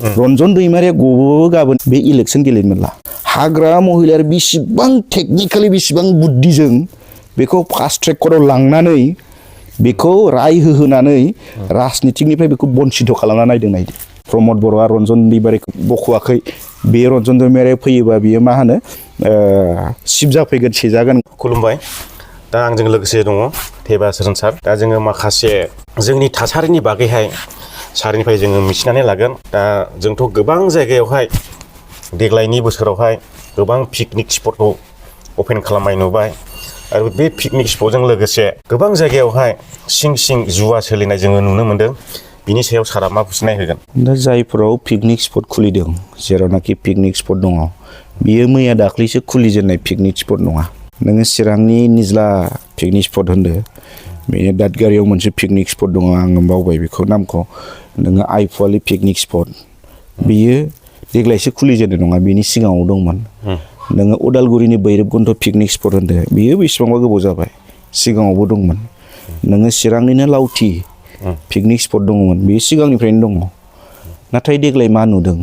रन्जन दैमारिया गबो गाबोन बे इलेक्सन गेलेनो मोनला हाग्रा महिलाया बेसेबां टेकनिकेलि बेसेबां बुद्धिजों बेखौ फास्ट ट्रेक कर्टआव लांनानै बेखौ राय होहोनानै राजनितिकनिफ्राय बेखौ बन्सित खालामना नायदों प्रमद बर'आ रन्जन दैमारिखौ बख'वाखै बे रन्जन दैमारिया फैयोबा बियो मा होनो सिब जाफैगोन सेजागोन खुलुमबाय दा आंजों लोगोसे दङ थेबा सरन सार दा जोङो माखासे जोंनि थासारिनि बागैहाय सारनिफ्राय जोङो मिथिनानै लागोन दा जोंथ' गोबां जायगायावहाय देग्लायनि बोसोरावहाय गोबां पिकनिक स्पटखौ अपेन खालामनाय नुबाय आरो बे पिकनिक स्पटजों लोगोसे गोबां जायगायावहाय सिं सिं जुवा सोलिनाय जोङो नुनो मोन्दों बिनि सायाव सारा मा बुजिनाय होगोन दा जायफोराव पिकनिक स्पट खुलिदों जेरावनाखि पिकनिक स्पट दङ बियो मैया दाख्लैसो खुलिजेननाय पिकनिक स्पट नङा नोङो चिरांनि निज्ला पिकनिक स्पट होनदो बेनो दादगारियाव मोनसे पिकनिक स्पट दङ आङो बावबाय बेखौ नामखौ नोङो आइफवालि पिकनिक स्पट बियो देग्लायसो खुलिजेननाय नङा बिनि सिगाङाव दंमोन नोङो उदालगुरिनि बैरबकुन्द पिकनिक स्पट होनदो बियो बेसेबांबा गोबाव जाबाय सिगाङावबो दंमोन नोङो चिरांनिनो लावथि पिकनिक स्पट दङमोन बे सिगांनिफ्रायनो दङ नाथाय देग्लाय मा नुदों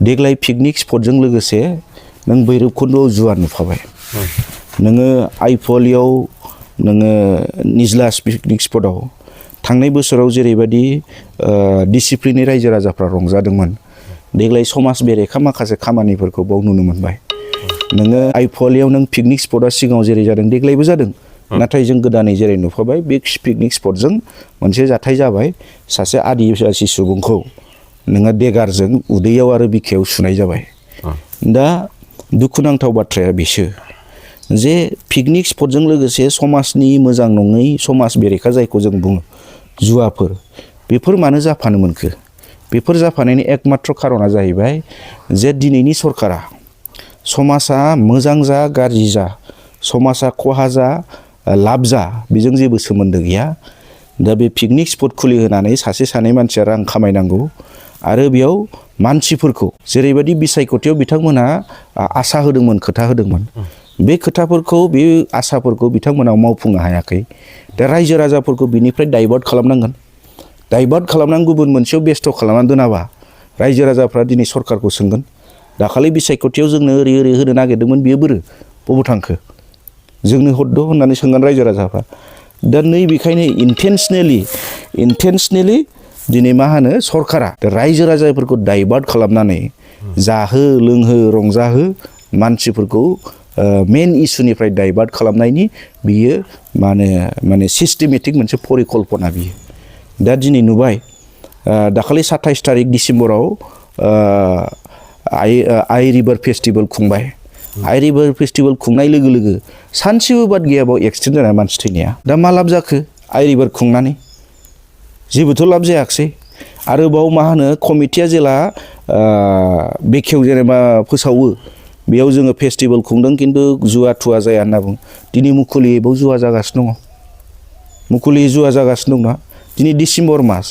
देग्लाय पिकनिक स्पटजों लोगोसे नों बैरबकुन्दआव जुवा नुफाबाय नोङो आइफवालियाव नोङो निज्ला पिकनिक स्पटआव थांनाय बोसोराव जेरैबायदि डिसिप्लिननि रायजो राजाफ्रा रंजादोंमोन देग्लाय समाज बेरेखा माखासे खामानिफोरखौ बाव नुनो मोनबाय नोङो आइफवालियाव नों पिकनिक स्पटआ सिगाङाव जेरै जादों देग्लायबो जादों नाथाय जों गोदानै जेरै नुफाबाय बे पिकनिक स्पटजों मोनसे जाथाय जाबाय सासे आदिबासि सुबुंखौ नोङो देगारजों उदैयाव आरो बिखायाव सुनाय जाबाय दा दुखुनांथाव बाथ्राया बेसो जे पिकनिक स्पटजों लोगोसे समाजनि मोजां नङै समाज बेरेखा जायखौ जों बुङो जुवाफोर बेफोर मानो जाफानो मोनखो बेफोर जाफानायनि एकमात्र खारना जाहैबाय जे दिनैनि सरकारा समाजा मोजां जा गाज्रि जा समाजा खहा जा लाब जा बेजों जेबो सोमोन्दो गैया दा बे पिकनिक स्पट खुलिहोनानै सासे सानै मानसिया रां खामायनांगौ आरो बेयाव मानसिफोरखौ जेरैबायदि बिसायख'थियाव बिथांमोनहा आसा होदोंमोन खोथा होदोंमोन बे खोथाफोरखौ बे आसाफोरखौ बिथांमोना मावफुंनो हायाखै दा रायजो राजाफोरखौ बिनिफ्राय डाइभार्ट खालामनांगोन डाइभार्ट खालामनानै गुबुन मोनसेयाव बेस्थ' खालामनानै दोनाबा रायजो राजाफ्रा दिनै सरकारखौ सोंगोन दाखालि बिसायख'थियाव जोंनो ओरै ओरै होनो नागिरदोंमोन बियो बोरो बबाव थांखो जोंनो हरद' होननानै सोंगोन रायजो राजाफ्रा दा नैबेखायनो इन्टेन्सनेलि दिनै मा होनो सरकारा रायजो राजाफोरखौ डाइभार्ट खालामनानै जाहो लोंहो रंजाहो मानसिफोरखौ मेन इस्युनिफ्राय डाइभार्ट खालामनायनि बियो माने सिस्टेमेटिक मोनसे परिकल्पना बियो दा दिनै नुबाय दाखालि 27 तारिख डिसेम्बराव आइ रिभार फेस्टिभेल खुंबाय आइ रिभार फेस्टिभेल खुंनाय लोगो लोगो सानसेबो बाद गैया बाव एक्सिडेन्ट जानाय मानसि थैनाया दा मा लाब जाखो आइ रिभार खुंनानै जेबोथ' लाब जायाखिसै आरो बाव मा होनो कमिटिया जेला बेखेव जेनेबा फोसावो बेयाव जोङो फेस्टिभेल खुंदों खिन्थु जुवा थुवा जाया होनना बुङो दिनै मुखुलियै बाव जुवा जागासिनो दङ मुखुलियै जुवा जागासिनो दंना दिनै डिसेम्बर मास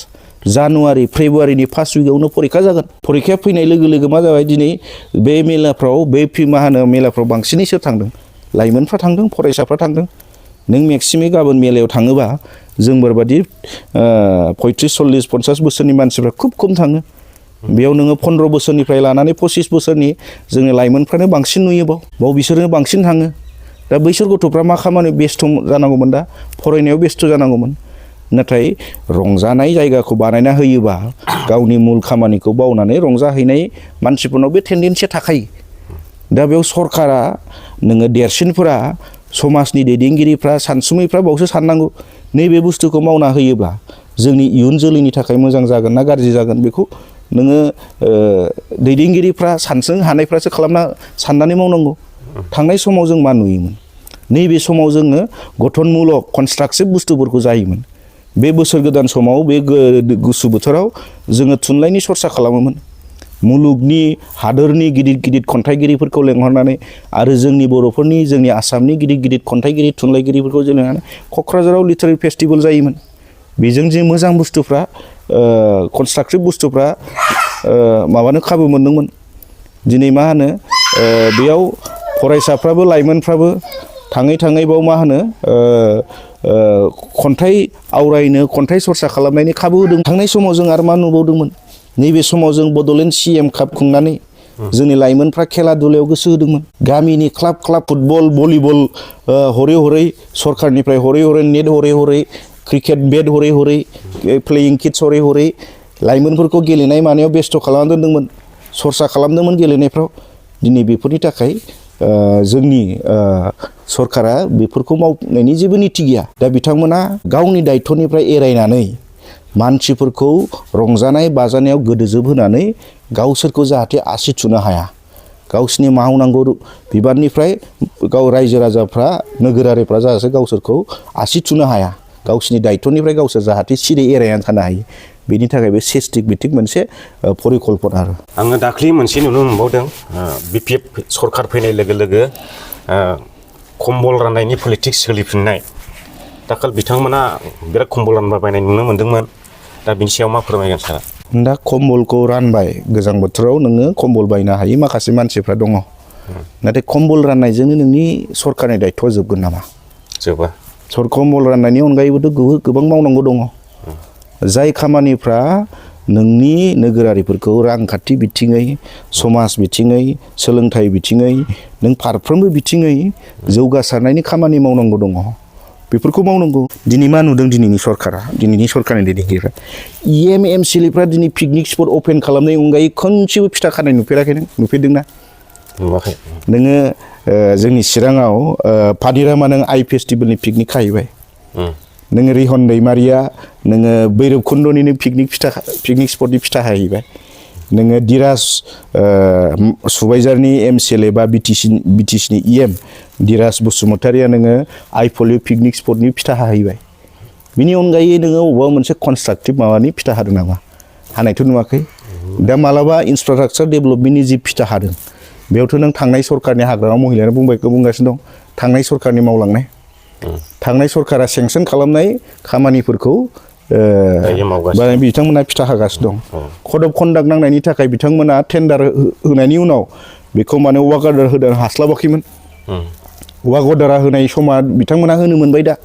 जानुवारि फेब्रुवारिनि फार्स्ट उइकआवनो परिखा जागोन परिखाया फैनाय लोगो लोगो मा जाबाय दिनै बे मेलाफ्राव मेलाफ्राव बांसिनै सोर थांदों लाइमोनफ्रा थांदों फरायसाफ्रा थांदों नों मेक्सिमै गाबोन मेलायाव थाङोबा जोंफोरबादि 35-40-50 बोसोरनि मानसिफ्रा खुब खम थाङो बेयाव नोङो 15 बोसोरनिफ्राय लानानै 25 बोसोरनि जोंनि लाइमोनफ्रानो बांसिन नुयो बाव बिसोरनो बांसिन थाङो दा बैसोर गथ'फ्रा मा खामानि बेस्थ' जानांगौमोन दा फरायनायाव बेस्थ' जानांगौमोन नाथाय रंजानाय जायगाखौ बानायना होयोबा गावनि मुल खामानिखौ बावनानै रंजाहैनाय मानसिफोरनाव बे टेन्डेन्सिया थाखायो दा बेयाव सरकारा नोङो देरसिनफोरा समाजनि दैदेनगिरिफ्रा सानसुमैफ्रा बावसो साननांगौ नैबे बुस्थुखौ मावना होयोब्ला जोंनि इयुन जोलैनि थाखाय मोजां जागोन ना गाज्रि जागोन बेखौ नोङो दैदेनगिरिफ्रा सानसनो हानायफ्रासो साननानै मावनांगौ थांनाय समाव जों मा नुयोमोन नैबे समाव जोङो गठनमूलक कनस्ट्राक्टिभ बुस्थुफोरखौ जायोमोन बे बोसोर गोदान समाव बे गुसु बोथोराव जोङो थुनलाइनि सरसा खालामोमोन मुलुगनि हादोरनि गिदिर गिदिर खन्थाइगिरिफोरखौ लेंहरनानै आरो जोंनि बर'फोरनि जोंनि आसामनि गिदिर गिदिर खन्थाइगिरि थुनलाइगिरिफोरखौ जों लेंहरनानै क'क्राझाराव लिटारेरि फेस्टिभेल जायोमोन बेजों जे मोजां बुस्थुफ्रा कनस्ट्राक्टिभ बुस्थुफ्रा माबानो खाबु मोनदोंमोन दिनै मा होनो बेयाव फरायसाफ्राबो लाइमोनफ्राबो थाङै थाङै बाव मा होनो खन्थाइ आवरायनो खन्थाइ सरसा खालामनायनि खाबु होदों थांनाय समाव जों आरो मा नुबावदोंमोन नैबे समाव जों बड'लेण्ड CM काप खुंनानै जोंनि लाइमोनफ्रा खेला दुलायाव गोसो होदोंमोन गामिनि क्लाब फुटबल भलिबल हरै हरै सरखारनिफ्राय हरै नेट हरै क्रिकेट बेट हरै प्लेयिं किट्स हरै लाइमोनफोरखौ गेलेनाय मानायाव बेस्थ' खालामना दोनदोंमोन सरसा खालामदोंमोन गेलेनायफ्राव दिनै बेफोरनि थाखाय जोंनि सरकारा बेफोरखौ मावनायनि जेबो निति गैया दा बिथांमोना गावनि दायित्वनिफ्राय एरायनानै मानसिफोरखौ रंजानाय बाजानायाव गोदोजोब होनानै गावसोरखौ जाहाथे आसि थुनो हाया गावसिनि मावनांगौ बिबाननिफ्राय गाव रायजो राजाफ्रा नोगोरारिफ्रा जाहाथे गावसोरखौ आसि थुनो हाया गावसिनि दायित्वनिफ्राय गावसोर जाहाथे सिरि एरायनानै थानो हायो बेनि थाखाय बे सिस्टेमेटिक मोनसे परिकल्पना आरो आङो दाख्लै मोनसे नुनो मोनबावदों BPF सरखार फैनाय लोगो लोगो कम्बल राननायनि पलिटिक्स सोलिफिननाय दाखाल बिथांमोना बिराद कम्बल रानबायनाय नुनो मोन्दोंमोन दा बिनि सायाव मा फोरमायगोन सारा दा कम्बलखौ रानबाय गोजां बोथोराव नोङो कम्बल बायनो हायो माखासे मानसिफ्रा दङ नाथाय कम्बल राननायजोंनो नोंनि सरकारनि दायित्वआ जोबगोन नामा जोबा कम्बल राननायनि अनगायैबोथ' गोबां मावनांगौ दङ जाय खामानिफ्रा नोंनि नोगोरारिफोरखौ रांखान्थि बिथिङै समाज बिथिङै सोलोंथाइ बिथिङै नों फारफ्रोमबो बिथिङै जौगासारनायनि खामानि मावनांगौ दङ बेफोरखौ मावनांगौ दिनै मा नुदों दिनैनि सरकारनि दैदेनगिरिफ्रा MCLफ्रा दिनै पिकनिक स्पट अपेन खालामनायनि अनगायै खनसेबो फिथा खानाय नुफेराखै नों नुफेरदोंना नुवाखै नोङो जोंनि चिराङाव पानिरामा नों आइ फेस्टिभेलनि पिकनिक खाहैबाय नोङो रिहन दैमारिया नोङो भैरबकुन्दनिनो पिकनिक स्पटनि फिथा खाहैबाय नोङो दिराज सुबाइजारनि MCLA बा BTCनि EM दिराज बसुमतारिया नोङो आइ पलिअ पिकनिक स्पटनि फिथा हाहैबाय बिनि अनगायै नोङो अबेबा मोनसे कनस्ट्राक्टिभ माबानि फिथा हादों नामा हानायथ' नुवाखै दा मालाबा इनफ्रास्ट्राक्चार डेभेलपमेन्टनि जि फिथा हादों बेयावथ' नों थांनाय सरकारनि हाग्रामा महिलायानो बुंगासिनो दं थांनाय सरकारनि मावलांनाय थांनाय सरकारा सेंसन खालामनाय खामानिफोरखौ बिथांमोना फिथा हागासिनो दं कड अफ कन्डाक्ट नांनायनि थाखाय बिथांमोना टेन्डार होनायनि उनाव बेखौ माने वाक अर्डार होनो हास्लाबाखैमोन वाक अर्डारा होनाय समा बिथांमोना होनो मोनबाय दा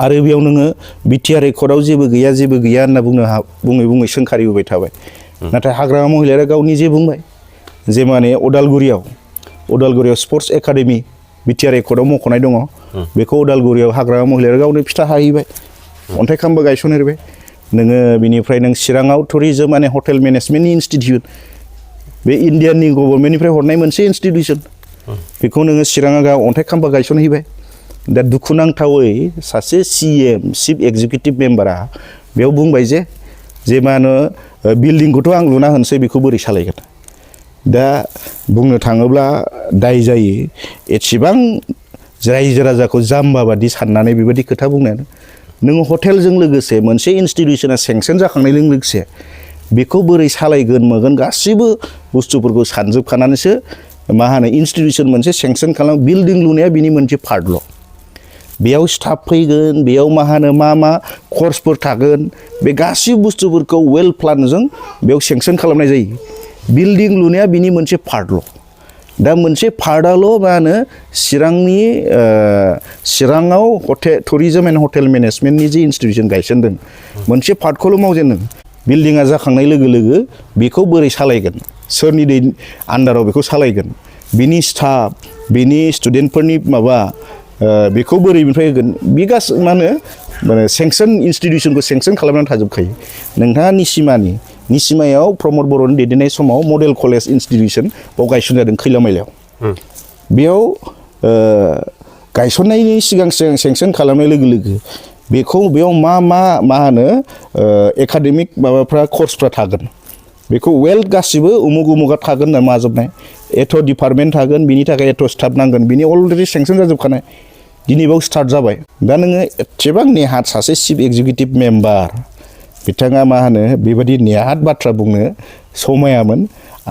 आरो बेयाव नोङो BTR रेकर्डआव जेबो गैया होनना बुङै सोंखारिबोबाय थाबाय नाथाय हाग्रामा महिलाया गाव निजे बुंबाय जे माने उदालगुरियाव स्पर्ट्स एकाडेमि BTR रेकर्डआव मख'नाय दङ बेखौ उदालगुरियाव हाग्रामा महिलाया गावनो फिथा हाहैबाय अन्थाइ खाम्बो गायसनहैबाय नोङो बिनिफ्राय नों चिराङाव टुरिजम एन्ड हटेल मेनेजमेन्टनि इनस्टिटिउट बे इन्डियाननि गभर्नमेन्टनिफ्राय हरनाय मोनसे इनस्टिटिउसन बेखौ नोङो चिराङा गाव अन्थाइ खाम्बा गायसनहैबाय दा दुखुनांथावै सासे CM चिफ एक्जिकिउटिभ मेम्बारा बेयाव बुंबाय जे मा होनो बिल्डिंखौथ' आं लुना होनोसै बेखौ बोरै सालायगोन दा बुंनो थाङोब्ला दाय जायो एसेबां रायजो राजाखौ जाम्बा बादि साननानै बेबायदि खोथा बुंनायानो नोङो हटेलजों लोगोसे मोनसे इनस्टिटिउसना सेंसन जाखांनायजों लोगोसे बेखौ बोरै सालायगोन मागोन गासैबो बुस्थुफोरखौ सानजोबखानानैसो मा होनो इनस्टिटिउसन मोनसे सेंसन खालाम बिल्डिं लुनाया बिनि मोनसे पार्टल' बेयाव स्टाफ फैगोन बेयाव मा होनो मा कर्सफोर थागोन बे गासैबो बुस्थुफोरखौ वेल प्लानजों बेयाव सेंसन खालामनाय जायो बिल्डिं लुनाया बिनि मोनसे पार्टल' दा मोनसे पार्टआल' मा होनो चिराङाव टुरिजम एन्ड हटेल मेनेजमेन्टनि जे इनस्टिटिउसन गायसनदों मोनसे पार्टखौल' मावजेनदों बिल्डिङा जाखांनाय लोगो लोगो बेखौ बोरै सालायगोन सोरनि आन्डाराव बेखौ सालायगोन बिनि स्टाफ बिनि स्टुडेन्टफोरनि माबा बेखौ बोरैनिफ्राय होगोन बे गासै मा होनो सेंसन इनस्टिटिउसनखौ सेंसन खालामनानै थाजोबखायो नोंथाङा निसिमायाव प्रमद बर'नि दैदेननाय समाव मडेल कलेज इनस्टिटिउसन बाव गायसनजादों खैलामैलायाव बेयाव गायसननायनि सिगां सेंसन खालामनाय लोगो लोगो बेयाव मा होनो एकाडेमिक माबाफ्रा कर्सफ्रा थागोन बेखौ वेल गासिबो उमुगा थागोन होनना माजोबनाय एथ' डिपार्टमेन्ट थागोन बिनि थाखाय एथ' स्टाफ नांगोन बिनि अलरेडि सेंसन जाजोबखानाय दिनै बाव स्टार्ट जाबाय दा नोङो एसेबां नेहात सासे चिफ एक्जिकिउटिभ मेम्बार बिथाङा मा होनो बेबायदि नेहात बाथ्रा बुंनो समायामोन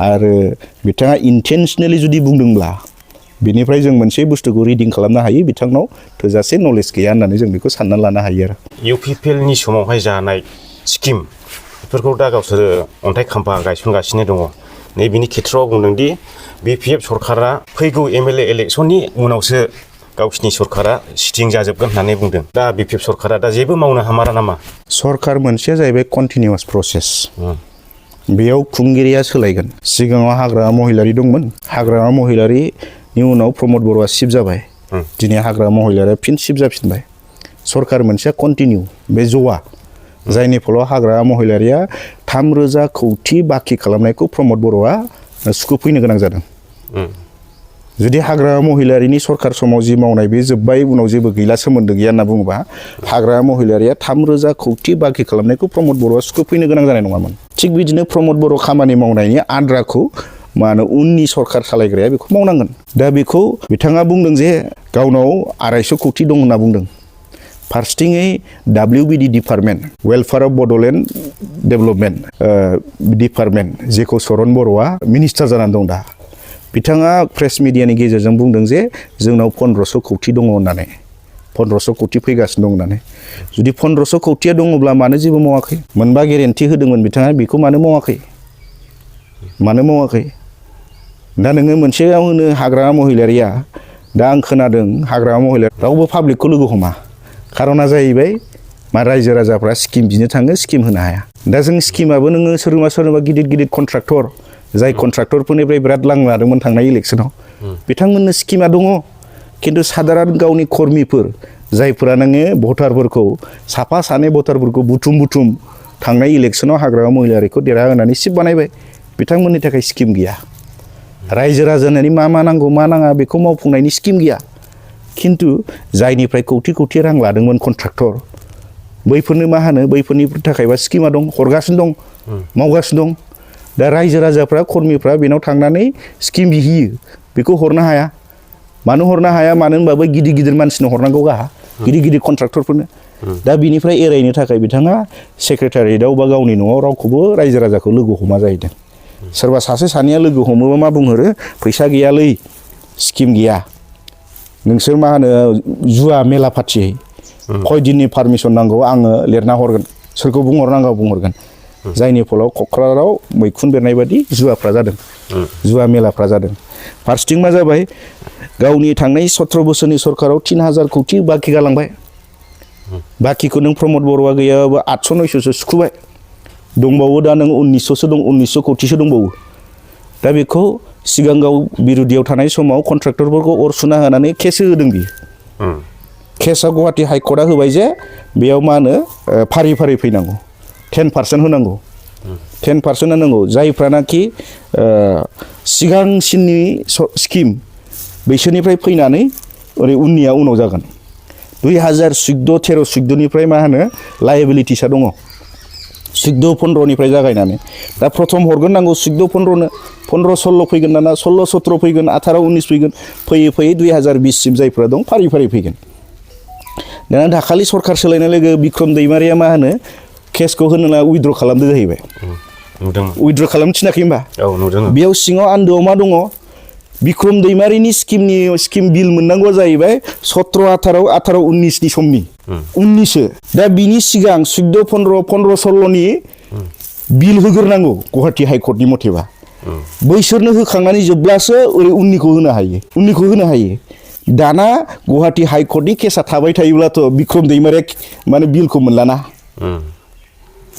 आरो बिथाङा इन्टेन्सनेलि जुदि बुंदोंब्ला बिनिफ्राय जों मोनसे बुस्थुखौ रिडिं खालामनो हायो बिथांनाव थोजासे नलेज गैया होननानै जों बेखौ सानना लानो हायो आरो UPPLनि समावहाय जानाय स्किम बेफोरखौ दा गावसोरो अन्थाइ खाम्फा गायसनगासिनो दङ नैबेनि खेथ्रआव बुंदोंदि BPF सरकारा फैगौ MLA इलेक्सननि उनावसो गावसिनि सरकारा सिटिं जाजोबगोन होननानै बुंदों दा BPF सरकारा दा जेबो मावनो हामारा नामा सरकार मोनसेया जाहैबाय कन्टिनिउवास प्रसेस बेयाव खुंगिरिया सोलायगोन सिगाङाव हाग्रा महिलारि दंमोन हाग्रा महिलारिनि उनाव प्रमद बर'आ चिफ जाबाय दिनै हाग्रा महिलारिया फिन चिफ जाफिनबाय सरकार मोनसेया कन्टिनिउ बे ज'आ जायनि फलाव हाग्रा महिलारिया 3,000 कौटि बाखि खालामनायखौ प्रमद बर'आ सुखुफैनो गोनां जादों जुदि हाग्रा महिलारिनि सरकार समाव जि मावनाय बे जोब्बाय उनाव जेबो गैला सोमोन्दो गैया होनना बुङोबा हाग्रा महिलारिया 3,000 कौटि बाखि खालामनायखौ प्रमद बर'आ सुखुफैनो गोनां जानाय नङामोन थिग बिदिनो प्रमद बर' खामानि मावनायनि आद्राखौ मा होनो उननि सरकार सालायग्राया बेखौ मावनांगोन दा बेखौ बिथाङा बुंदों जे गावनाव 250 कौटि दं होनना बुंदों फारसेथिङै WBD department welfare of Bodoland development department जेखौ सरन बर'आ मिनिस्टार जानानै दं दा बिथाङा प्रेस मिडियानि गेजेरजों बुंदों जे जोंनाव 1500 कौटि दङ होननानै 1500 कौटि फैगासिनो दं होननानै जुदि 1500 कौटिया दङब्ला मानो जेबो मावाखै मोनबा गेरेन्टि होदोंमोन बिथाङा बेखौ मानो मावाखै दा नोङो मोनसेयाव होनो हाग्रा महिलारिया दा आं खोनादों हाग्रा महिलारि रावबो पाब्लिकखौ लोगो हमा खारना जाहैबाय मा रायजो राजाफ्रा स्किम बिनो थाङो स्किम होनो हाया दा जों स्किमाबो नोङो सोरबा गिदिर कन्ट्राक्टर जाय कन्ट्राक्टरफोरनिफ्राय बिराद लां लादोंमोन थांनाय इलेक्सनाव बिथांमोननो स्किमा दङ खिन्थु साधारन गावनि कर्मिफोर जायफोरा नोङो भटारफोरखौ साफा सानै भटारफोरखौ बुथुम थांनाय इलेक्सनाव हाग्रा महिलारिखौ देरहाहोनानै सिप बानायबाय बिथांमोननि थाखाय स्किम गैया रायजो राजानि मा नांगौ मा नाङा बेखौ मावफुंनायनि स्किम गैया खिन्थु जायनिफ्राय कौटि रां लादोंमोन कन्ट्राक्टर बैफोरनो मा होनो बैफोरनि थाखायबा स्किमा दं हरगासिनो दं मावगासिनो दं दा रायजो राजाफ्रा कर्मिफ्रा बेनाव थांनानै स्किम बिहैयो बेखौ हरनो हाया मानो हरनो हाया मानो होनबा बै गिदिर मानसिनो हरनांगौ गाहा गिदिर कन्ट्राक्टरफोरनो दा बिनिफ्राय एरायनो थाखाय बिथाङा सेक्रेटारियेटआव बा गावनि न'आव रावखौबो रायजो राजाखौ लोगो हमा जाहैदों सोरबा सासे सानैया लोगो हमोबा मा बुंहरो फैसा गैयालै स्किम गैया नोंसोर मा होनो जुवा मेला फाथियै खय दिननि पारमिसन नांगौ आङो लिरना हरगोन सोरखौ बुंहरगोन जायनि फलाव क'क्राझाराव मैखुन बेरनाय बादि जुवाफ्रा जादों जुवा मेलाफ्रा जादों फारसेथिं मा जाबाय गावनि थांनाय 17 बोसोरनि सरकाराव 3,000 कौटि बाखि गालांबाय बाखिखौ नों प्रमद बर'आ गैयाबाबो 800-900 सुखुबाय दंबावो दा नों 1900 कौटिसो दंबावो दा बेखौ सिगां गाव बिरोधियाव थानाय समाव कन्ट्राक्टरफोरखौ अर सुना होनानै केस होदों बियो केसआ गुवाहाटि हाइकर्टआ होबाय जे बेयाव मा होनो फारि फैनांगौ 10% होनांगौ 10% होनांगौ जायफ्रानाखि सिगांसिननि स्किम बैसोरनिफ्राय फैनानै ओरै उननिया उनाव जागोन 2014-13 निफ्राय मा होनो लायबिलिटिसआ दङ 14-15 जागायनानै दा प्रथम हरगोन नांगौ 14-15नो 15-16 फैगोन दाना 16-17 फैगोन 18-19 फैगोन फैयै 2020 सिम जायफ्रा दं फारि फैगोन दाना दाखालि सरकार सोलायनाय लोगो बिक्रम दैमारिया मा होनो केसखौ होनोना उइथड्र खालामदो जाहैबाय उइथड्र खालामनो थिनाखै होमबा नुदों बेयाव सिङाव आन्दोआव मा दङ बिक्रम दैमारिनि स्किम बिल मोननांगौआ जाहैबाय 17-18-19 नि समनि 19 दा बिनि सिगां 14-15-16 नि बिल होग्रोनांगौ गुवाहाटि हाइकर्टनि मथेबा बैसोरनो होखांनानै जोबब्लासो ओरै उननिखौ होनो हायो दाना गुवाहाटि हाइकर्टनि केसा थाबाय थायोब्लाथ' बिक्रम दैमारिया माने बिलखौ मोनलाना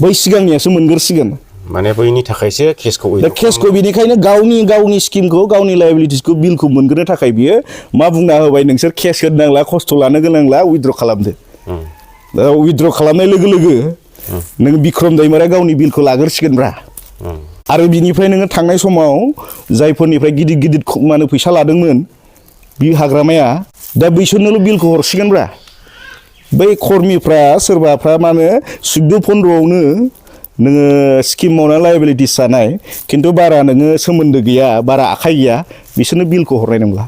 बै सिगांनियासो मोनगोरसिगोन माने बैनि थाखायसो केसखौ बिनिखायनो गावनि स्किमखौ गावनि लायबिलिटिसखौ बिलखौ मोनग्रोनो थाखाय बियो मा बुंना होबाय नोंसोर केस होनांला खस्थ' लानो गोनांला उइथड्र खालामदो दा उइथड्र खालामनाय लोगो नों बिक्रम दैमारिया गावनि बिलखौ लाग्रोसिगोनब्रा आरो बिनिफ्राय नोङो थांनाय समाव जायफोरनिफ्राय गिदिर माने फैसा लादोंमोन बि हाग्रामाया दा बैसोरनोल' बिलखौ हरसिगोनब्रा बै कर्मिफ्रा सोरबाफ्रा मा होनो 14-15आवनो नोङो स्किम मावनानै लायबिलिटिस जानाय खिन्थु बारा नोङो सोमोन्दो गैया बारा आखाइ गैया बिसोरनो बिलखौ हरनाय नंला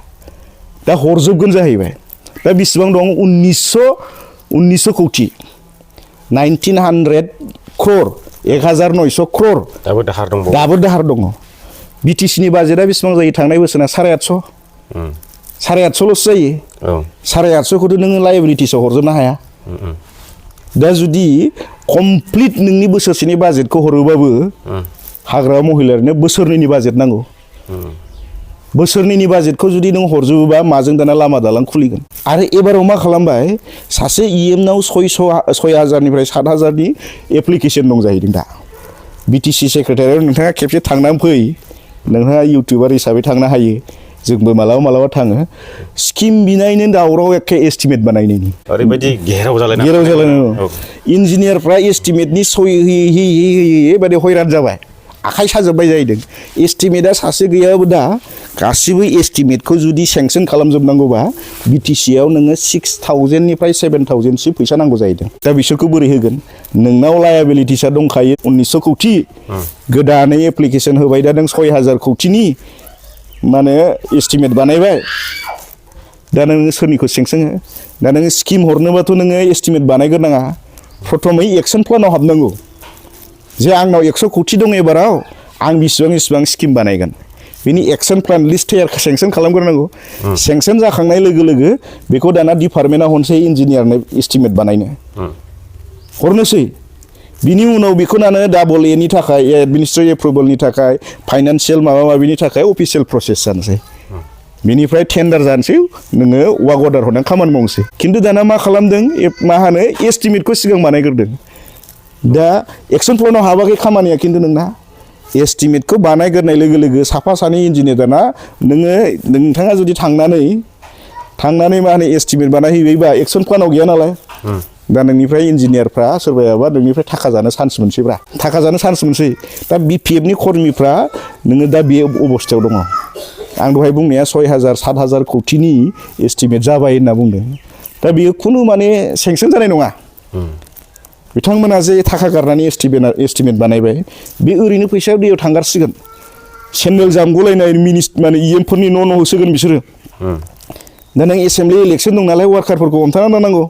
दा हरजोबगोन जाहैबाय दा बेसेबां दं 1900 कौटि 1900 crore 1900 crore दाबो दाहार दङ बिटिसिनि बाजेटआ बेसेबां जायो थांनाय बोसोरना 850 ल'सो जायो 850खौथ' नोङो लायबिलिटिसआव हरजोबनो हाया दा जुदि कमप्लिट नोंनि बोसोरसेनि बाजेटखौ हरोबाबो हाग्रा महिलारिनो बोसोरनैनि बाजेट नांगौ बोसोरनैनि बाजेटखौ जुदि नों हरजोबोबा माजों दाना लामा दालां खुलिगोन आरो एबाराव मा खालामबाय सासे इएमनाव 6,000 निफ्राय 7,000 नि एप्लिकेसन दं जाहैदों दा BTC सेक्रेटारियाव नोंथाङा खेबसे थांनानै फै नोंथाङा इउटिउबार हिसाबै थांनो हायो जोंबो मालाबा थाङो स्किम बिनायनो दावराव एखे एस्टिमेट बानायनायनि ओरैबायदि गेराव जालायना इन्जिनियारफ्रा एस्टिमेटनि सय होयै बादि हैरान जाबाय आखाइ साजोब्बाय जाहैदों एस्टिमेटआ सासे गैयाबो दा गासिबो एस्टिमेटखौ जुदि सेंसन खालामजोबनांगौबा BTCआव नोङो 6,000निफ्राय 7,000सिम फैसा नांगौ जाहैदों दा बिसोरखौ बोरै होगोन नोंनाव लायाबिलिटिसआ दंखायो 1900 कौटि गोदानै एप्लिकेसन होबाय दा नों 6,000 कौटिनि माने एस्टिमेट बानायबाय दा नोङो सोरनिखौ सेंसन हो दा नोङो स्किम हरनोबाथ' नोङो एस्टिमेट बानायग्रोनाङा प्रथमै एक्सन प्लानाव हाबनांगौ जे आंनाव 100 कौटि दं एबाराव आं बिसिबां स्किम बानायगोन बिनि एक्सन प्लान लिस्ट तैयार सेंसन खालामग्रोनांगौ सेंसन जाखांनाय लोगो लोगो बेखौ दाना डिपार्टमेन्टआ हरनोसै इन्जिनियारनो एस्टिमेट बानायनो हरनोसै बिनि उनाव बेखौ नानो डाबल एनि थाखाय एडमिनिस्ट्रेटिभ एप्रुभेलनि थाखाय फाइनान्सियेल माबा माबिनि थाखाय अफिसियेल प्रसेस जानोसै बिनिफ्राय टेन्डार जानोसै नोङो वार्क अर्डार हरनानै खामानि मावनोसै खिन्थु दाना मा खालामदों मा होनो एस्टिमेटखौ सिगां बानायग्रोदों दा एक्सन प्लानाव हाबाखै खामानिया खिन्थु नोंना एस्टिमेटखौ बानायग्रोनाय लोगो लोगो साफा सानै इन्जिनियार दाना नोंथाङा जुदि थांनानै मा होनो एस्टिमेट बानायहैबायबा एक्सन प्लानाव गैया नालाय दा नोंनिफ्राय इन्जिनियारफ्रा सोरबायाबा नोंनिफ्राय थाखा जानो चान्स मोनसै दा BPFनि कर्मिफ्रा नोङो दा बे अबस्थायाव दङ आं दहाय बुंनाया 6,000 7,000 कौटिनि एस्टिमेट जाबाय होनना बुंदों दा बेयो खुनु माने सेंसन जानाय नङा बिथांमोना जे थाखा गारनानै एस्टिमेट बानायबाय बे ओरैनो फैसाया दैयाव थांगारसिगोन सेन्देल जामगलायनाय माने EMफोरनि न' होसोगोन बिसोरो दा नों एसेम्बलि इलेक्सन दं नालाय वार्कारफोरखौ हमथाना दोननांगौ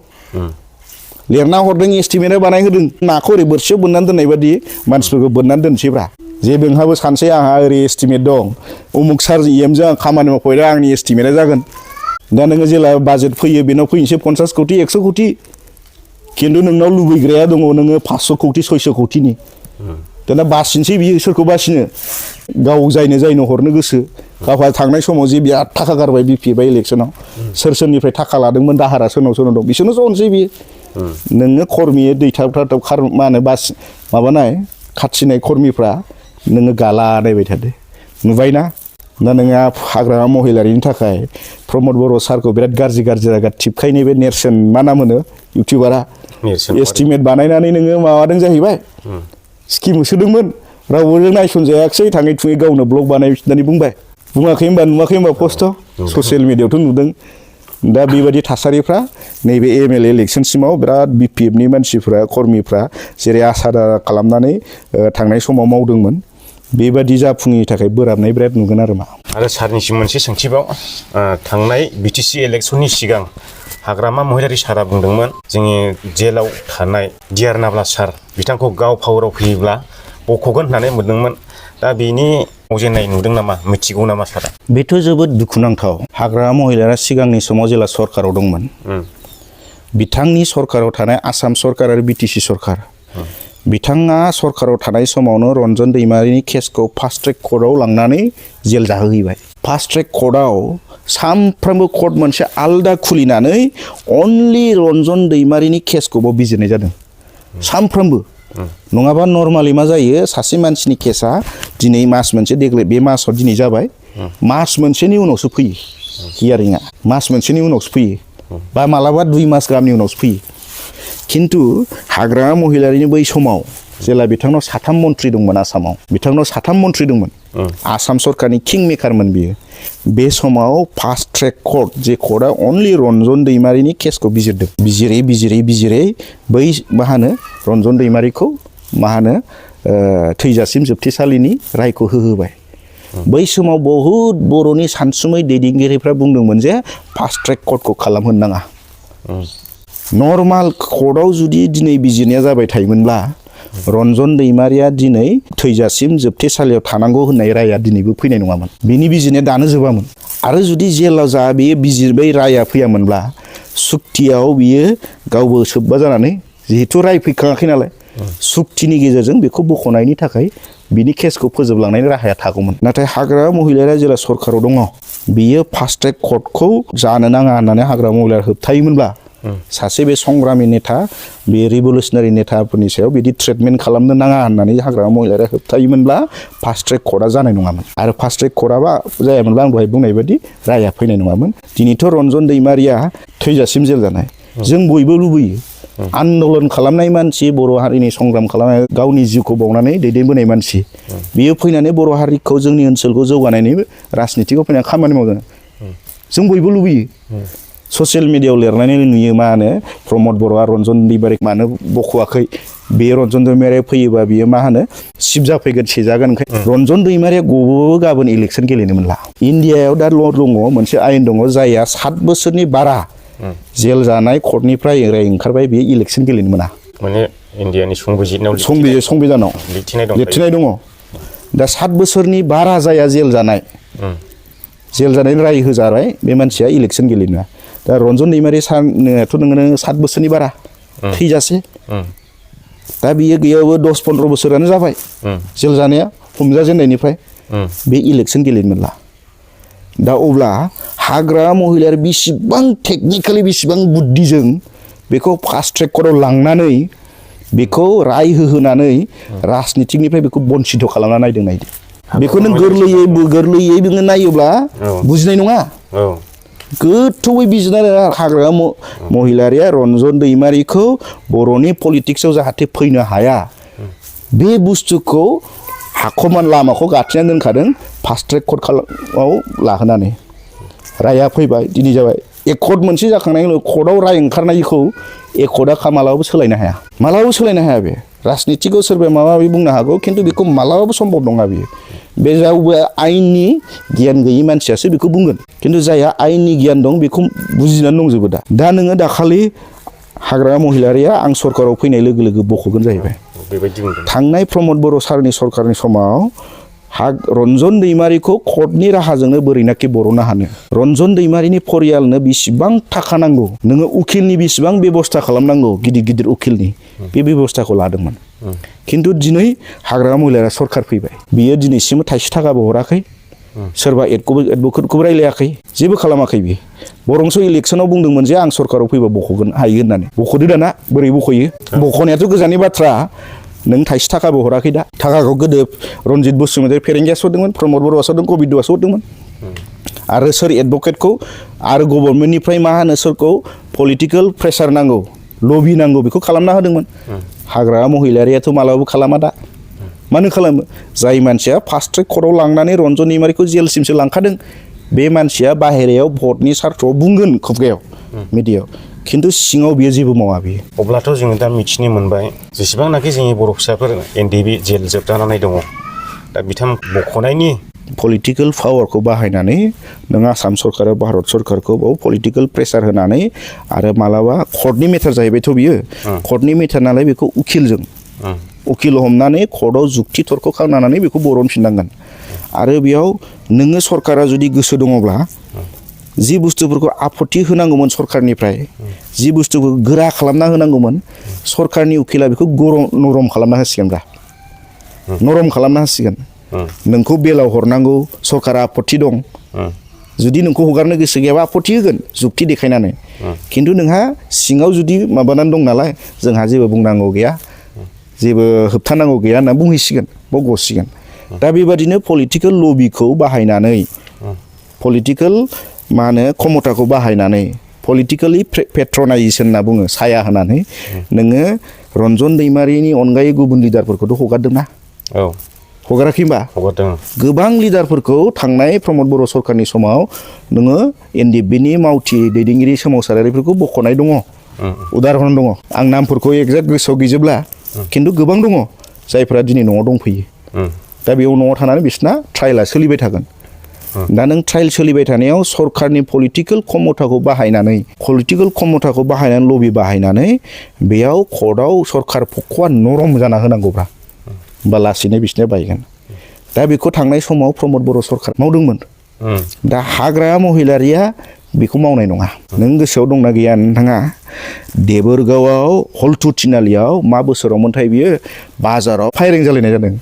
लिरना हरदों एस्टिमेटआ बानायहोदों नाखौ ओरै बोरसियाव बोननानै दोननाय बादि मानसिफोरखौ बोननानै दोनसैब्रा जे नोंहाबो सानसै आंहा ओरै एस्टिमेट दं उमुक सार EMजों आं खामानि मावफैदों आंनि एस्टिमेटआ जागोन दा नोङो जेला बाजेट फैयो बेनाव फैनोसै 50 कौटि 100 कौटि खिन्थु नोंनाव लुबैग्राया दङ नोङो 500 कौटि 600 कौटिनि दाना बासिनोसै बियो सोरखौ बासिनो गाव जायनो हरनो गोसो गावहा थांनाय समाव जे बिराद थाखा गारबाय BPFआ इलेक्सनाव सोरनिफ्राय थाखा लादोंमोन दाहारा सोरनाव दं बिसोरनो जनोसै बियो नोङो कर्मि दैथाब मा होनो माबानाय खाथिनाय कर्मिफ्रा नोङो गाला नायबाय थादो नुबायना दा नोङो हाग्रामा महिलारिनि थाखाय प्रमद बर' सारखौ बिराद गाज्रि जायगा टिपखायनि बे नेरसोन मा नाम होनो इउटिउबारा एस्टिमेट बानायनानै नोङो माबादों जाहैबाय स्किम होसोदोंमोन रावबो नायसनजायाखिसै थाङै थुङै गावनो ब्लग बानायफिननानै बुङाखै होनबा नुवाखै होनबा पस्टआव ससियेल मिडियायावथ' नुदों दा बेबायदि थासारिफ्रा नैबे MLA इलेक्सनसिमाव बिराद BPFनि मानसिफ्रा कर्मिफ्रा जेरै आसा खालामनानै थांनाय समाव मावदोंमोन बेबादि जाफुङैनि थाखाय बोराबनाय बिराद नुगोन आरो सारनिसिम मोनसे सोंथिबाव थांनाय BTC इलेक्सननि सिगां हाग्रामा महिलारि सारा बुंदोंमोन जोंनि जेलाव थानाय DR नाब्ला सार बिथांखौ गाव पावाराव फैयोब्ला बख'गोन होननानै मोनदोंमोन दा बेनि मावजेननाय नुदों नामा मिथिगौ नामा सारा बेथ' जोबोद दुखुनांथाव हाग्रामा महिलारिया सिगांनि समाव जेला सरकाराव दंमोन बिथांनि सरकाराव थानाय आसाम सरकार आरो BTC सरकार बिथाङा सरकाराव थानाय समावनो रन्जन दैमारिनि केसखौ फास्ट ट्रेक कर्टआव लांनानै जेल जाहोहैबाय फास्ट ट्रेक कर्टआव सानफ्रोमबो कर्ट मोनसे आलदा खुलिनानै अनलि रन्जन दैमारिनि केसखौबो बिजिरनाय जादों सानफ्रोमबो नङाबा नर्मालि मा जायो सासे मानसिनि केसा दिनै मास मोनसे देग्लाय बे मासाव दिनै जाबाय मास मोनसेनि उनावसो फैयो हियारिंआ मास मोनसेनि उनावसो फैयो बा मालाबा 2 मास गाहामनि उनावसो फैयो खिन्थु हाग्रामा महिलारिनि बै समाव जेला बिथांनाव 3 मन्थ्रि दंमोन आसामाव बिथांनाव 3 मन्थ्रि दंमोन आसाम सरकारनि किं मेकारमोन बियो बे समाव फास्ट ट्रेक कर्ट जे कर्टआ अनलि रन्जन दैमारिनि केसखौ बिजिरदों बिजिरै बै मा होनो रन्जन दैमारिखौ मा होनो थैजासिम जोबथेसालिनि रायखौ होहोबाय बै समाव बहुद बर'नि सानसुमै दैदेनगिरिफ्रा बुंदोंमोन जे फास्ट ट्रेक कर्टखौ खालामहोनो नाङा नर्माल कर्टआव जुदि दिनै बिजिरनाया जाबाय थायोमोनब्ला रन्जन दैमारिया दिनै थैजासिम जोबथेसालियाव थानांगौ होननाय राया दिनैबो फैनाय नङामोन बिनि बिजिरनाया दानो जोबामोन आरो जुदि जेलाव जा बेयो बिजिरबाय राया फैयामोनब्ला सुक्तियाव बियो गावबो सोब्बा जानानै जिहेतु राय फैखाङाखै नालाय सुक्तिनि गेजेरजों बेखौ बख'नायनि थाखाय बिनि केसखौ फोजोबलांनायनि राहाया थागौमोन नाथाय हाग्रामा महिलारिया जेला सरकाराव दङ बियो फास्ट ट्रेक कर्टखौ जानो नाङा होननानै हाग्रामा महिलारिया होबथायोमोनब्ला सासे बे संग्रामि नेता बे रिभलिउसनारि नेताफोरनि सायाव बिदि ट्रिटमेन्ट खालामनो नाङा होननानै हाग्रामा महिलारिया होबथायोमोनब्ला फास्ट ट्रेक कर्टआ जानाय नङामोन आरो फास्ट ट्रेक कर्टआ जायामोनब्ला आं दहाय बुंनाय बायदि राया फैनाय नङामोन दिनैथ' रन्जन दैमारिया थैजासिम जेल जानाय जों बयबो लुबैयो आन्दलन खालामनाय मानसि बर' हारिनि संग्राम खालामनाय गावनि जिउखौ बावनानै दैदेनबोनाय मानसि बियो फैनानै बर' हारिखौ जोंनि ओनसोलखौ जौगानायनि राजनितिखौ फैनानै खामानि मावदों जों बयबो लुबैयो ससियेल मिडियायाव लिरनानै नुयो मा होनो प्रमद बर'आ रन्जन दैमारि मानो बख'वाखै बे रन्जन दैमारिया फैयोबा बियो मा होनो सिब जाफैगोन सेजागोन रन्जन दैमारिया गबो गाबोन इलेक्सन गेलेनो मोनला इण्डियायाव दा दङ मोनसे आयेन दङ जायहा 7 बोसोरनि बारा जेल जानाय कर्टनिफ्राय ओंखारबाय बियो इलेक्सन गेलेनो मोना माने इण्डियानि संबिधानाव लिरथिनाय दङ दा 7 बोसोरनि बारा जाया जेल जानायनि राय होजाबाय बे मानसिया इलेक्सन गेलेनो दा रन्जन दैमारि सारनोथ' नोङो 7 बोसोरनि बारा थैजासे दा बियो गैयाबो 10-15 बोसोरानो जाबाय जेल जानाया हमजाजेननायनिफ्राय बे इलेक्सन गेलेनो मोनला दा अब्ला हाग्रा महिलाया बेसेबां टेकनिकेलि बेसेबां बुद्धिजों बेखौ फास्ट ट्रेक कर्टआव लांनानै बेखौ राय होहोनानै राजनितिनिफ्राय बेखौ बन्सित खालामना नायदों बेखौ नों गोरलैयै नोङो नायोब्ला बुजिनाय नङा गोथौयै बिजिरनानै हाग्रा महिलारिया रन्जन दैमारिखौ बर'नि पलिटिक्सआव जाहाथे फैनो हाया बे बुस्थुखौ हाखमान लामाखौ गाथेनानै दोनखादों फास्ट ट्रेक कर्टआव लाहोनानै राया फैबाय दिनै जाबाय एकर्ट मोनसे जाखांनायनि उनाव कर्टआव राय ओंखारनायखौ एकर्टआ मालाबाबो सोलायनो हाया बे राजनितिखौ सोरबा माबा माबि बुंनो हागौ खिन्थु बेखौ मालाबाबो सम्भब नङा बियो बे रावबो आयेननि गियान गैयि मानसियासो बेखौ बुंगोन खिन्थु जायहा आयेननि गियान दं बेखौ बुजिनानै दंजोबो दा नोङो दाखालि हाग्रा महिलारिया आं सरकाराव फैनाय लोगो लोगो बख'गोन जाहैबाय थांनाय प्रमद बर' सारनि सरकारनि समाव रन्जन दैमारिखौ कर्टनि राहाजोंनो बोरैनाखि बर'नो हानो रन्जन दैमारिनि परियालनो बेसेबां थाखा नांगौ नोङो उकिलनि बेसेबां बेबस्था खालामनांगौ गिदिर उकिलनि बे बेबस्थाखौ लादोंमोन खिन्थु दिनै हाग्रा महिलारिया सरकार फैबाय बियो दिनैसिम थाइसे थाखाबो हराखै सोरबा एडभकेटखौबो रायलायाखै जेबो खालामाखै बियो बरंसो इलेक्सनाव बुंदोंमोन जे आं सरकाराव फैबा बख'गोन हायो होननानै बख'दो दाना बोरै बख'यो बख'नायाथ' गोजाननि बाथ्रा नों थाइसे थाखाबो हराखै दा थाखाखौ गोदो रन्जित बसुमतारी फेरेंगियासो हरदोंमोन प्रमद बर'आसो हरदों कबिद दासो हरदोंमोन आरो सोर एडभकेटखौ आरो गभर्नमेन्टनिफ्राय मा होनो सोरखौ पलिटिकेल प्रेसार नांगौ लबि नांगौ बेखौ खालामना होदोंमोन हाग्रा महिलारियाथ' मालाबाबो खालामा दा मानो खालामो जाय मानसिया फास्ट ट्रेक कर्टआव लांनानै रन्जन दैमारिखौ जेलसिमसो लांखादों बे मानसिया बाहेरायाव भटनि सार्थआव बुंगोन खुगायाव मिडियायाव खिन्थु सिङाव बियो जेबो मावा बियो अब्लाथ' जोङो दा मिथिनो मोनबाय जेसेबांनाखि जोंनि बर' फिसाफोर एनडिबि जेल जोबजानानै दङ दा बिथां बख'नायनि पलिटिकेल पावारखौ बाहायनानै नों आसाम सरकार भारत सरकारखौ बाव पलिटिकेल प्रेसार होनानै आरो मालाबा कर्टनि मेटार जाहैबायथ' बियो कर्टनि मेटार नालाय बेखौ उकिल हमनानै कर्टआव जुक्ति तर्क खालामनानै बेखौ बरनफिननांगोन आरो बेयाव नोङो सरकारा जुदि गोसो दङब्ला जि बुस्थुफोरखौ आपत्ति होनांगौमोन सरकारनिफ्राय जि बुस्थुखौ गोरा खालामना होनांगौमोन सरकारनि उकिला बेखौ नरम खालामना होसिगोनब्रा नरम खालामना होसिगोन नोंखौ बेलाव हरनांगौ सरकारा आपत्ति दं जुदि नोंखौ हगारनो गोसो गैयाबा आपत्ति होगोन जुक्ति देखायनानै खिन्थु नोंहा सिङाव जुदि माबानानै दं नालाय जोंहा जेबो बुंनांगौ गैया जेबो होबथानांगौ गैया होनना बुंहैसिगोन बाव गसिगोन दा बेबादिनो पलिटिकेल लबिखौ बाहायनानै पलिटिकेल मा होनो क्षमताखौ बाहायनानै पलिटिकेलि पेट्रनाइजेसन होनना बुङो साया होनानै नोङो रन्जन दैमारिनि अनगायै गुबुन लिडारफोरखौथ' हगारदोंना हगाराखै होनबा हगारदों गोबां लिडारफोरखौ थांनाय प्रमद बर' सरकारनि समाव नोङो एनडिबिनि मावथि दैदेनगिरि सोमावसारारिफोरखौ बख'नाय दङ उदाहरन दङ आं नामफोरखौ एक्जेक्ट गोसोआव गैजोबला खिन्थु गोबां दङ जायफोरा दिनै न'आव दंफैयो दा बेयाव न'आव थानानै बिसना ट्रायला सोलिबाय थागोन दा नों ट्रायल सोलिबाय थानायाव सरकारनि पलिटिकेल क्षमताखौ बाहायनानै लबि बाहायनानै बेयाव कर्टआव सरकार पक्षआ नरम जाना होनांगौब्रा होमबा लासैनो बिसोरनिया बायगोन दा बेखौ थांनाय समाव प्रमद बर' सरकार मावदोंमोन दा हाग्रा महिलारिया बेखौ मावनाय नङा नों गोसोआव दंना गैया नोंथाङा देबोरगावआव हल्थु थिनालियाव मा बोसोरावमोनथाय बियो बाजाराव फायरिं जालायनाय जादों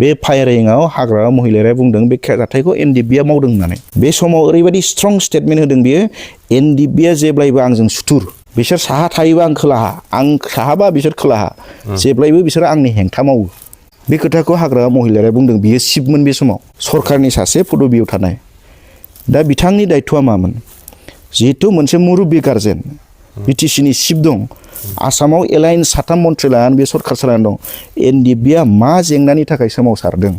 बे फायरिंआव हाग्रा महिलारिया बुंदों बे जाथायखौ एनडिबिआ मावदों होननानै बे समाव ओरैबायदि स्ट्रं स्टेटमेन्ट होदों बियो एनडिबिआ जेब्लायबो आंजों सुथुर बिसोर साहा थायोबा आं खोलाहा आं साहाबा बिसोर खोलाहा जेब्लायबो बिसोर आंनि हेंथा मावो बे खोथाखौ हाग्रा महिलारिया बुंदों बियो सिफमोन बे समाव सरकारनि सासे पदबियाव थानाय दा बिथांनि दायथ'आ मामोन जिहेतु मोनसे मुरुबि गार्जेन बिटिसिनि सिफ दं आसामाव एलाइन साथाम मन्थ्रि लानानै बे सरकार सालायनानै दं एनडिएफबिआ मा जेंनानि थाखाय सोमावसारदों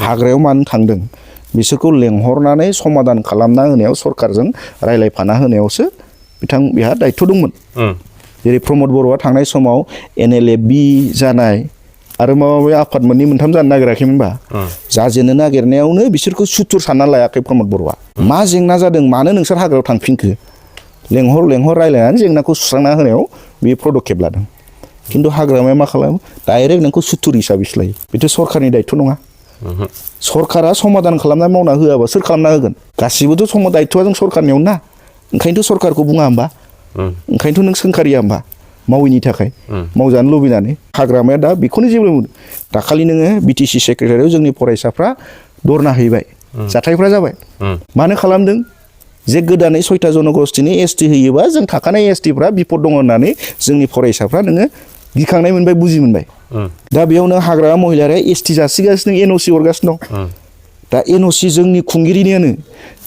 हाग्रायाव मानो थांदों बिसोरखौ लेंहरनानै समाधान खालामना होनायाव सरकारजों रायलायफाना होनायावसो बिहा दायथ' दंमोन जेरै प्रमद बर'आ थांनाय समाव एनएलएफबि जानाय आरो माबा माबि आफाद मोननै मोनथाम जानो नागिराखैमोनबा जाजेननो नागिरनायावनो बिसोरखौ सुथुर सानना लायाखै प्रमद बर'आ मा जेंना जादों मानो नोंसोर हाग्रायाव थांफिनखो लेंहर रायलायनानै जेंनाखौ सुस्रांना होनायाव बे पदक्षेप लादों खिन्थु हाग्रामाया मा खालामो डाइरेक्ट नोंखौ सुथुर हिसाबैसो लायो बेथ' सरकारनि दायथ' नङा सरकारा समाधान खालामना मावना होआबा सोर खालामना होगोन गासिबोथ' दायथ'आ जों सरकारनियाव ना ओंखायनोथ' सरकारखौ बुङा होमबा ओंखायनोथ' नों सोंखारिया होमबा मावैनि थाखाय मावजानो लुबैनानै हाग्रामाया दा बेखौनो जेबो दाखालि नोङो बिटिसि सेक्रेटारियाव जोंनि फरायसाफ्रा धरना हैबाय जाथायफ्रा जाबाय मानो खालामदों जे गोदानै 6था जनगोष्ठीनि एसटि होयोबा जों थाखानाय एसटिफ्रा बिपद दङ होननानै जोंनि फरायसाफ्रा नोङो गिखांनाय मोनबाय बुजि मोनबाय दा बेयावनो हाग्रा महिलारिया एसटि जासिगासिनो एनअसि हरगासिनो दं दा एनअसि जोंनि खुंगिरिनियानो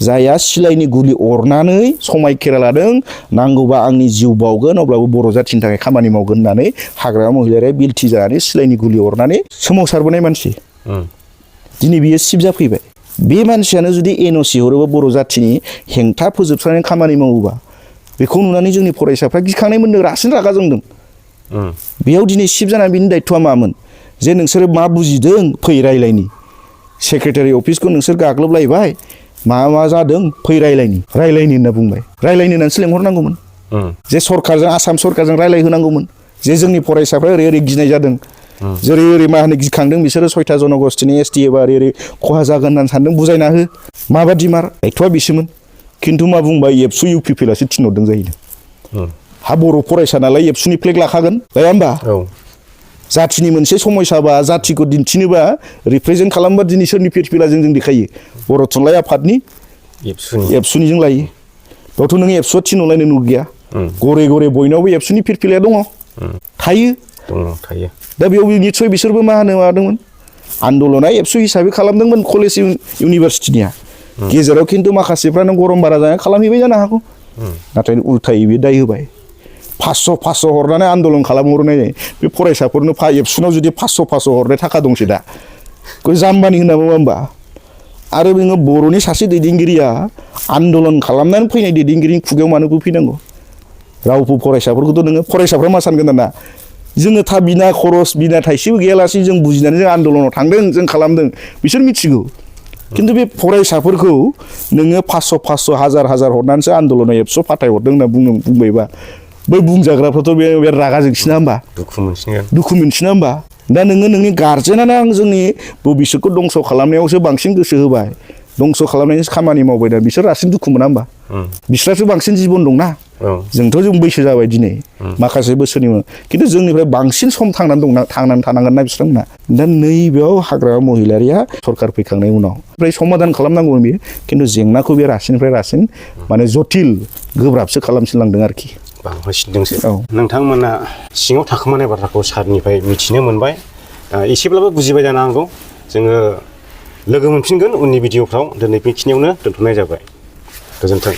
जायहा सिलाइनि गुलि अरनानै समायखेरा लादों नांगौबा आंनि जिउ बावगोन अब्लाबो बर' जाथिनि थाखाय खामानि मावगोन होननानै हाग्रा महिलारिया बिलथि जानानै सिलाइनि गुलि अरनानै सोमावसारबोनाय मानसि दिनै बियो सिफ जाफैबाय बे मानसियानो जुदि एनअसि हरोबा बर' जाथिनि हेंथा फोजोबस्रांनानै खामानि मावोबा बेखौ नुनानै जोंनि फरायसाफ्रा गिखांनाय मोनदों रासिन रागा जोंदों बेयाव दिनै सिफ जानानै बिनि दायथ'आ मामोन जे नोंसोरो मा बुजिदों फै रायलायनि सेक्रेटारि अफिसखौ नोंसोर गाग्लोबलायबाय मा जादों फै रायलायनि होनना बुंबाय रायलायनो होननानैसो लेंहरनांगौमोन जे सरकारजों आसाम सरकारजों रायलायहोनांगौमोन जे जोंनि फरायसाफ्रा ओरै गिनाय जादों जेरै मा होनो गिखांदों बिसोरो 6था जनगोष्ठीनि एसटि एबा ओरै खहा जागोन होननानै सानदों बुजायना हो माबादि मार दायथ'आ बिसोमोन खिन्थु मा बुंबाय एबसु UPPLआसो थिनहरदों जाहैदों हा बर' फरायसा नालाय एबसुनि फ्लेग लाखागोन जाया होमबा जाथिनि मोनसे समयसाबा जाथिखौ दिन्थिनोबा रिप्रेजेन्ट खालामबा दिनै सोरनि फिरफिला जों देखायो बर' थुनलाइ आफादनि एबसुनिजों लायो बेयावथ' नों एबसुआ थिनहरलायनो नु गैया गरे बयनावबो एबसुनि फिरफिलाया दङ थायो दा बेयाव निस्सय बिसोरबो मा होनो मादोंमोन आन्दलना एबसु हिसाबै खालामदोंमोन कलेज इउनिभारसिटिनिया गेजेराव खिन्थु माखासेफ्रा नों गरम बारा जानानै खालामहैबाय जानो हागौ नाथाय उल्थायै बे दाय होबाय 500 हरनानै आन्दलन खालामहरनाय जायो बे फरायसाफोरनो एबसुनाव जुदि 500 हरनाय थाखा दंसै दा बेखौ जाम्बानि होनना बुङा होमबा आरो नोङो बर'नि सासे दैदेनगिरिया आन्दलन खालामनानै फैनाय दैदेनगिरिनि खुगायाव मानो फैनांगौ रावबो फरायसाफोरखौथ' नोङो फरायसाफ्रा मा सानगोन दाना जोङो बिना खरस बिना थाइसेबो गैयालासे जों बुजिनानै जों आन्दलनाव थांदों जों खालामदों बिसोर मिथिगौ खिन्थु बे फरायसाफोरखौ नोङो 500 हाजार हरनानैसो आन्दलनाव एबसु फाथायहरदों होनना बुंबायबा बै बुंजाग्राफ्राथ' बे रागा जोंसिना होमबा दुखु मोनसिना होमबा दा नोङो नोंनि गार्जेनानो आं जोंनि भबिष्यतखौ दंस' खालामनायावसो बांसिन गोसो होबाय दंस' खालामनायनि खामानि मावबाय दा बिसोर रासिन दुखु मोना होमबा बिस्रासो बांसिन जिबन दंना जोंथ' जों बैसो जाबाय दिनै माखासे बोसोरनि खिन्थु जोंनिफ्राय बांसिन सम थांनानै थानांगोन ना बिसोरमोना दा नैबेयाव हाग्रा महिलारिया सरकार फैखांनायनि उनाव ओमफ्राय समाधान खालामनांगौमोन बेयो खिन्थु जेंनाखौ बे रासिननिफ्राय रासिन माने जटिल गोब्राबसो खालामसिनलांदों आरोखि बांहोसिनदोंसो नोंथांमोना सिङाव थाखोमानाय बाथ्राखौ सारनिफ्राय मिथिनो मोनबाय एसेब्लाबो बुजिबाय जानो हागौ जोङो लोगो मोनफिनगोन उननि भिडिअफ्राव दिनै बेखिनियावनो दोनथ'नाय जाबाय गोजोन्थों